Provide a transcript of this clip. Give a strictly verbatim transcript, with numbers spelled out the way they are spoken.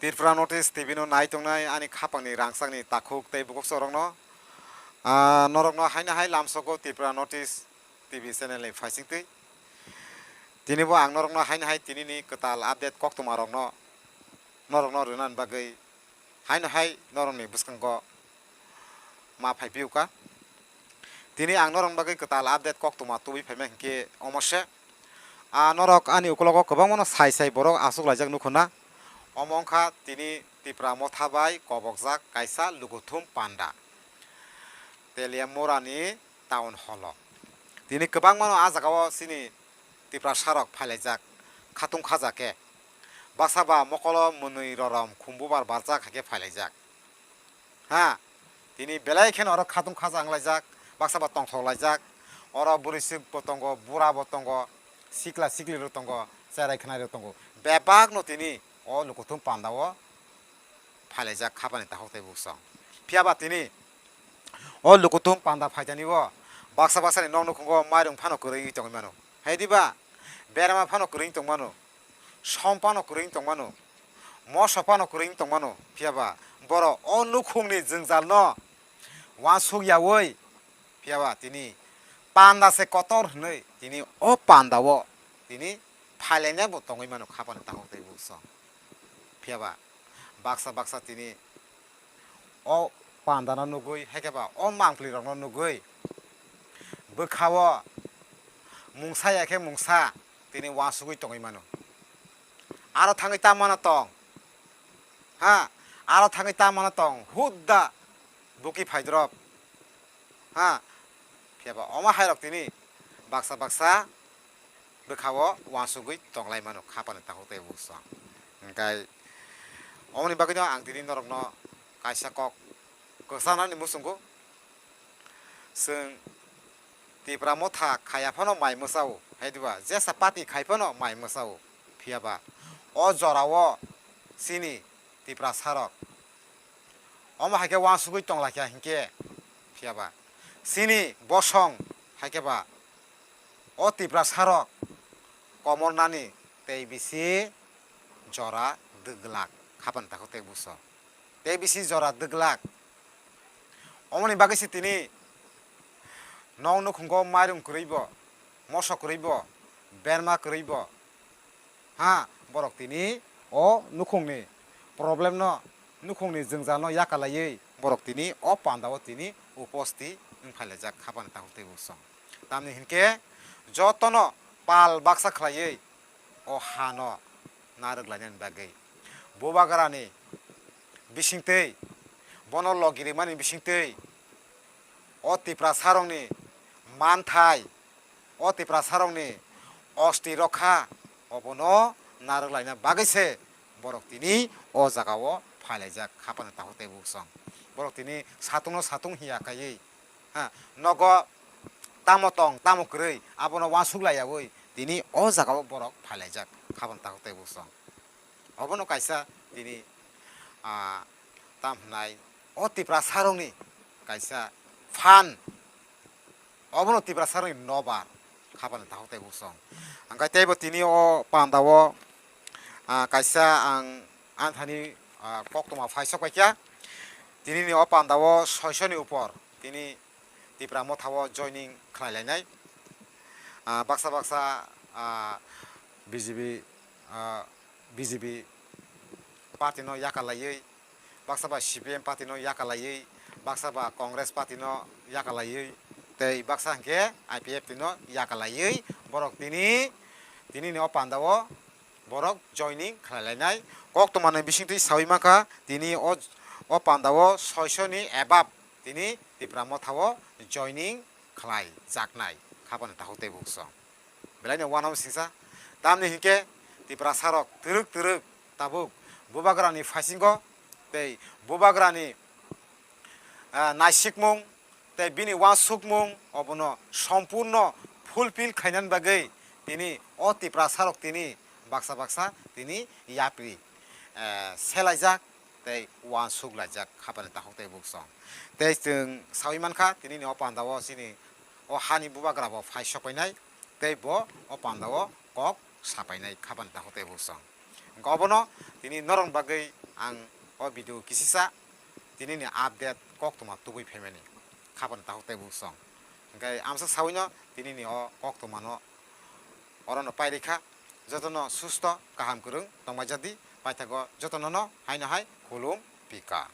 Tripura North East T V no nai tongnai ani khapangni rangchakni takhuk tei bukhuksongrokno, ah, norokno haino hai lamsogo Tripura North East T V channel ni phaisingtwi. Tinibo ang norokno haino hai tinini kwtal update koktwmarokno norokno rwnani bagwi haino hai norokni bwskango ma phaiphiyokha. Tini ang norokni bagwi kwtal update koktwma tubui phaima hinkhe omo se. Ah, norok ani ukologo kwbangmano sai sai borok achuklaijak nukhuna. Omo wngkha tini Tipra Motha bai kobokjak kaisa lukuthum panda. Teliamura ni town hall o. Tini kwbangmano ah jagao chini Tiprasarok phailaijak khatung khaja khe. Baksa ba mokolo mwnwi rorom khumbubar barjak hai khe phailaijak. Ha, tini belai kheno oro khatung khaja wnglaijak, baksa ba tongthok laijak. Oro bwrwi swk bo tongo, bura bo tongo, sikla sikli rok tongo, cherai khwnai rok tongo. Bebak no tini o lukuthum panda o phailaijak khapani takhuk tei bukhuksong. Phiya ba tini o lukuthum panda phaijani o baksa baksa ni nok nukhungo mairung phano kwrwi wngwi tongwi mano. Hai diba? Berma phano kwrwi wngwi tongmano. Som phano kwrwi wngwi tongmano. Moso phano kwrwi wngwi tongmano. Phiya ba borok o nukhungni jwngjalno uansuk yaui, phiya ba tini panda se kotor hwnwi tini o panda o tini phailainai bo tongwi mano khapani takhuk tei bukhuksong. Phiya ba baksa baksa tini o panda no nugwi, hai khe ba o mangpli rok no nugwi bwkha o mungsa ya khe mungsa tini uansugwi tongwi mano. Aro thangwi ta mano tong, ha, aro thangwi ta mano tong, hudda buki phaidrop, ha. Phiya ba omo hai rok tini baksa baksa bwkha o uansugwi tonglai mano khapani takhuk tei bukhuksong. Hingkhai omoni bagwino ang tini norokno kaisa kok kwchanani muchungo. Chwng Tipra Motha khaiya phano mai mwchao, hai diba? Jesa party khai phano mai mwchao. Phiya ba o jora o chini Tiprasarok omo hai khe uansugwi tonglaikha hinkhe, phiya ba chini bosong hai khe ba o Tiprasarok komornani tei bisi jora dwglak khapani takhuk tei bukhuksong. Tei bisi jora dwglak. Omoni bagwi se tini nok nukhungo mairung kwrwi bo, moso kwrwi bo, berma kwrwi bo, ha, borok tini o nukhungni problem no, nukhungni jwngjalno yakalaiwi borok tini o pandao tini uposti wngphailaijak khapani takhuk tei bukhuksong. Tamni hinkhe jotono pal baksa khlaiwi o hano narwk lainani bagwi bubagrani bisingtwi, bono logirimani bisingtwi o Tiprasarokni manthai, o Tiprasarokni osti rokha, obono narwk laina bagwi se borok tini o jagao phailaijak khapani takhuk tei bukhuksong. Borok tini satungno satung hiya kaiwi, ha, nogo tamo tong tamo kwrwi abono uansuk laiyaui tini o jagao borok phailaijak khapani takhuk tei bukhuksong. Obono kaisa tini, ah, tam hwnai o Tiprasarokni kaisa phan, obono Tiprasarokni nobar khapani takhuk tei bukhuksong. Hingkhai teibo tini o pandao, ah, kaisa ang anthani, ah, koktwma phai sok paikha. Tinini o pandao soisoni upor tini Tipra Mothao joining khlai lainai. Ah, baksa baksa, ah, B J P, ah, B J P party no yakalaiwi, baksa ba C P M party no yakalaiwi, baksa ba Congress party no yakalaiwi, tei baksa hwnkhe I P F T no yakalaiwi borok tini, tini ni o pandao borok joining khlai lainai. Koktwma ni bisingtwi saui mankha tini o, o pandao soisoni above tini Tipra Mothao joining khlai jaknai khapani takhuk tei bukhuksong. Belai no uanama singsa. Tamni hinkhe Tiprasarok twrwk twrwk tabuk bubagrani phaisingo tei bubagrani, ah, naisikmung tei bini uansukmung obono sompurno fulfill khainani bagwi tini o Tiprasarok tini baksa baksa tini yapri, eh, selaijak tei uansuk laijak khapani takhuk tei bukhuksong. Tei chwng saui mankha, tinini o pandao chini o hani bubagra bo phai sok painai, tei bo o pandao kok sa painai khapani takhuk tei bukhuksong. Hwnkhe obono tini norokni bagwi Ang o video kisisa tinini update koktwma tubui phaimani khapang takhuk tei buksong. Hwnkhe amsa sawino tinini o koktwmano orono pairikha. Jotono susto kaham kwrwng tongbaijadi, paithago jotonono haino hai khulum pika.